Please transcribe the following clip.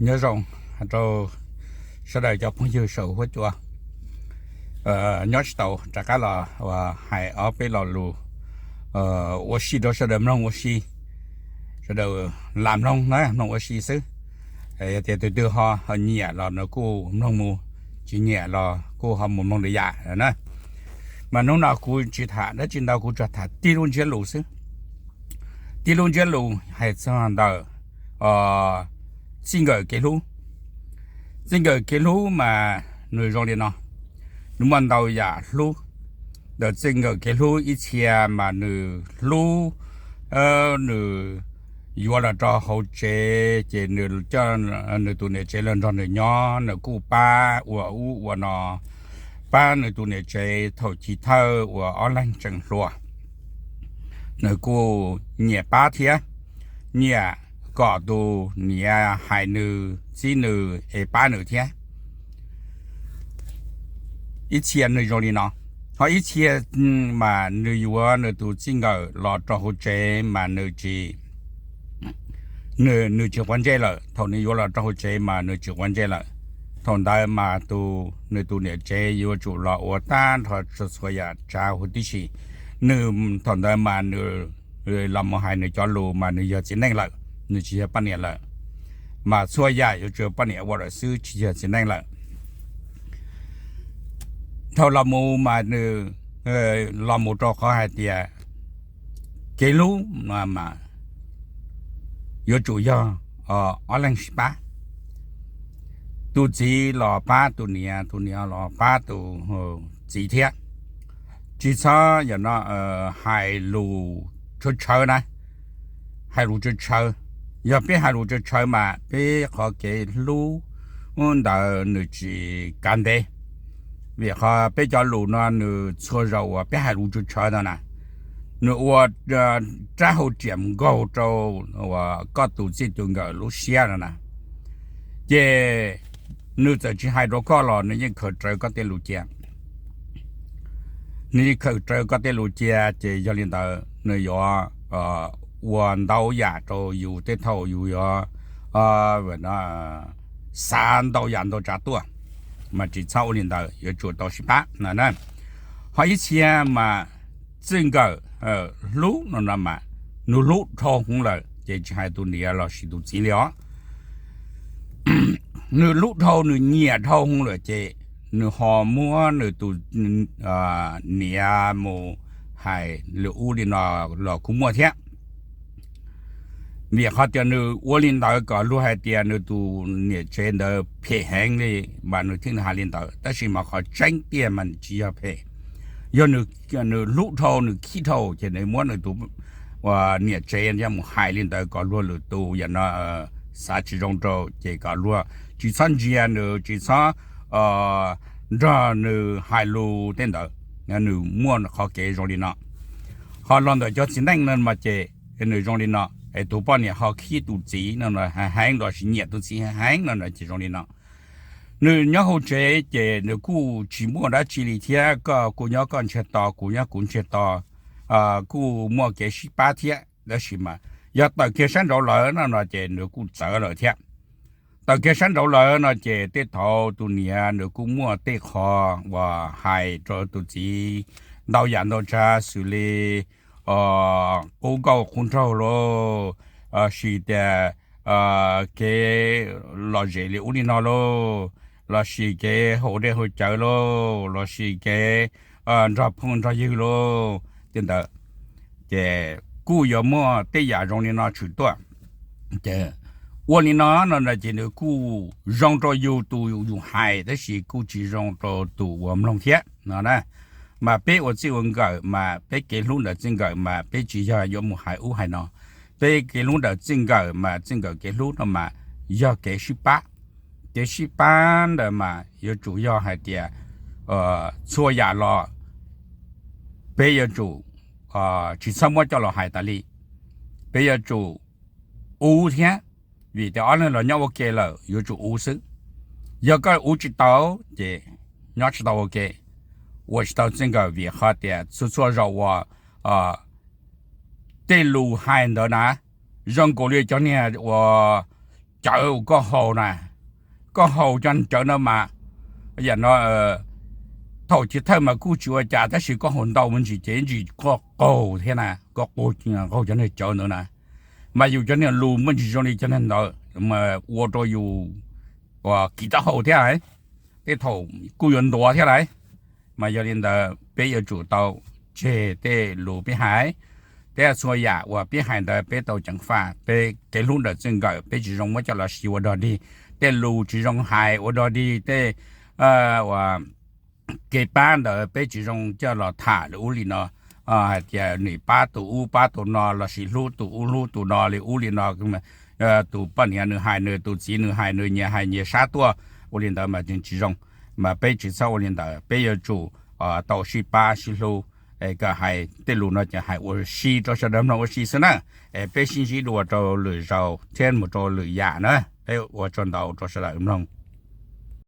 Nyob zoo rau sawv daws cov phooj ywg saum huab cua. Nyob tsis tau rov qab los hais ob peb lo lus ua si rau sawv daws mloog ua si, sawv daws lam mloog na, mloog ua si xwb. Yog tias tus twg ho nyiam los nws kuj mloog mus, tsis nyiam los kuj ho mus mloog lwm yam na. Mas hnub no kuv tsis tham dab tsi ntau, kuv tsuas tham tib lub ntsiab lus xwb. Tib lub ntsiab lus hais txog ntawm txij nkawm kev hlub. Txij nkawm kev hlub mas nws zoo li no, nws muaj ntau yam hlub. Ntawm txij nkawm kev hlub, ib txhia mas nws hlub, nws yuav los rau hauv tsev ces nws coj nws tus niam tsev los nrog nws nyob, nws kuj pab ua ub ua no, pab nws tus niam tsev thaum chiv thawj uas ob leeg tseem hluas. Nws kuj nyiam pab thiab, nyiam kom tus niam hais nws, txib nws es pab nws thiab. Ib txhia nws zoo li no, ho ib txhia mas nws yuav nws tus txij nkawm los rau hauv tsev mas nws tsis, nws tsis quav ntsej lawm. Thaum nws yuav los rau hauv tsev mas nws tsis quav ntsej lawm. Thaum ntawd mas tus, nws tus niam tsev yuav tsum los ua tag nrho txhua yam tsav huv tib si. Nws thaum ntawd mas nws los mus hais nws cov lus mas nws yog txiv neej lawm, nws tsis yog poj niam lawm. Mas txhua yam yuav tsum poj niam ua lawm xwb, tsis yog txiv neej lawm. Thaum los mus mas nws los mus rau qhov hais tias kev hlub no mas yuav tsum yog ob leeg sib pab. Tus txiv los pab tus niam, tus niam los pab tus txiv thiab. Tsis txhob yog no hais lus tshawv tshawv na, hais lus tshawv tshawv. Yog peb hais lus tshawv tshawv mas peb qhov kev hlub ntawd nws tsis kav ntev. Vim qhov peb cov lus no nws txhua zaus uas peb hais lus tshawv tshawv no na, nws ua rab hauv riam nkaug rau koj tus txij tus nkawm lub siab no na. Ces nws txawm tsis hais rau koj los nws yeej khaws rawv koj tej lus cia. Nws yeej khaws rawv koj tej lus cia, ces yog li ntawd nws yuav ua ntau yam rau yus tej thaum yus yuav xav ntau yam ntau tsav tuaj. Mas tsis txhob ua li ntawd, yuav tsum tau sib pab no na. Ho ib txhia mas txij nkawm hlub no no mas nws hlub dhau hwv lawm ces tsis hais tus niam los sis tus txiv li os. Nws hlub dhau, nws nyiam dhau hwv lawm ces nws ho muab nws tus niam mus hais li ub li no los kuj muaj thiab. Vim qhov tias nws ua li ntawd kom luag hais tias nws tus niam tsev ntawd phem heev li, mas nws thiaj hais li ntawd. Tab sis mas qhov tseeb tiag mas nws tsis yog phem, yog nws hlub dhau, nws khib dhau ces nws muab nws tus niam tsev mus hais li ntawd kom luag lwm tus yam no xav tsis zoo rau, ces kom luag tsis txhob ntsia nws, tsis txhob nrog nws hais lus tej ntawd. Nws muaj qhov kev zoo li no. Ho los ntawm cov txiv neej no mas ces nws zoo li no, es tus poj niam ho khib tus txiv no heev los sis nyiam tus txiv heev no ces zoo li no. Nws nyob hauv tsev ces nws kuj tsis muaj dab tsi li thiab, koj kuj nyob koj ntsiag to, kuv nyob kuv ntsiag to, kuj muaj kev sib pab thiab. Tab sis mas yog tawm kiag sab nraud lawm no no ces nws kuj txawv lawm thiab. Tawm kiag sab nraud lawm no ces tej thaum tus niam nws kuj muaj tej qho uas hais rau tus txiv ntau yam ntau tsav xws li qub nkauj qub nraug lauj, sis tias kev lom zem li ub li no lauj, los sis kev haus dej haus cawv lauj, los sis kev nrog phooj nrog ywg lauj, tej ntawd ces kuj yuav muaj tej yam zoo li no tshwm tuaj. Ces ua li no no ces nws kuj zoo rau yus tus yus hais, tab sis kuj tsis zoo rau tus uas mloog thiab no na. Mas peb ua txij ua nkawm mas peb kev hlub ntawm txij nkawm mas peb tsis yog yuav mus hais ub hais no. Peb kev hlub ntawm txij nkawm mas txij nkawm kev hlub no mas yog kev sib pab. Kev sib pab ntawd mas yuav tsum yog hais tias txhua yam los peb yuav tsum tsis txhob muab coj los hais tas li. Peb yuav tsum ua thiab, vim tias ob leeg los nyob ua ke lawm yuav tsum ua xwb. Yog koj ua tsis tau ces nyob tsis tau ua ke, ua tsis tau txij nkawm, vim qhov tias txhua txhua zaus uas tej lus hais ntawd na, zoo nkaus li cov niag uas cawv uas koj haus na, koj haus cov cawv no mas, yam no, thaum chiv thawj mas kuj tsis ua cas tab sis koj haus ntau me ntsis ces ntsis koj qaug thiab na, koj qaug cov niag cawv ntawd na, mas yus cov niag lus muaj ntsis zoo li cov niag ntawd mas ua rau yus uas kis taub hau thiab, tej thaum kuj yuav ntuav thiab lawm. Mas yog li ntawd peb yuav tsum tau tseg tej lus peb hais, thiab txhua yam uas peb hais ntawd peb tau ceev faj, peb kev hlub ntawm txij nkawm peb tsis zoo muab coj los siv ua dog dig, tej lus tsis zoo hais ua dog dig, tej uas kev pab ntawd peb tsis zoo coj los tham li ub li no, hais tias nws pab tus ub pab tus no lossis hlub tus ub hlub tus no li ub li no, tus poj niam nws hais nws, tus txiv nws hais nws, nyias hais nyias sab tuaj, ua li ntawd mas tsis zoo. Mas peb tsis txhob ua li ntawd, peb yuav tsum tau sib pab sib hlub, kom hais tej lus no ces hais ua si rau sawv daws mloog ua si xwb na. Es peb sib ntsib dua rau lwm zaus thiab mus rau lwm yam na, peb ua tsaug ntau rau sawv daws mloog.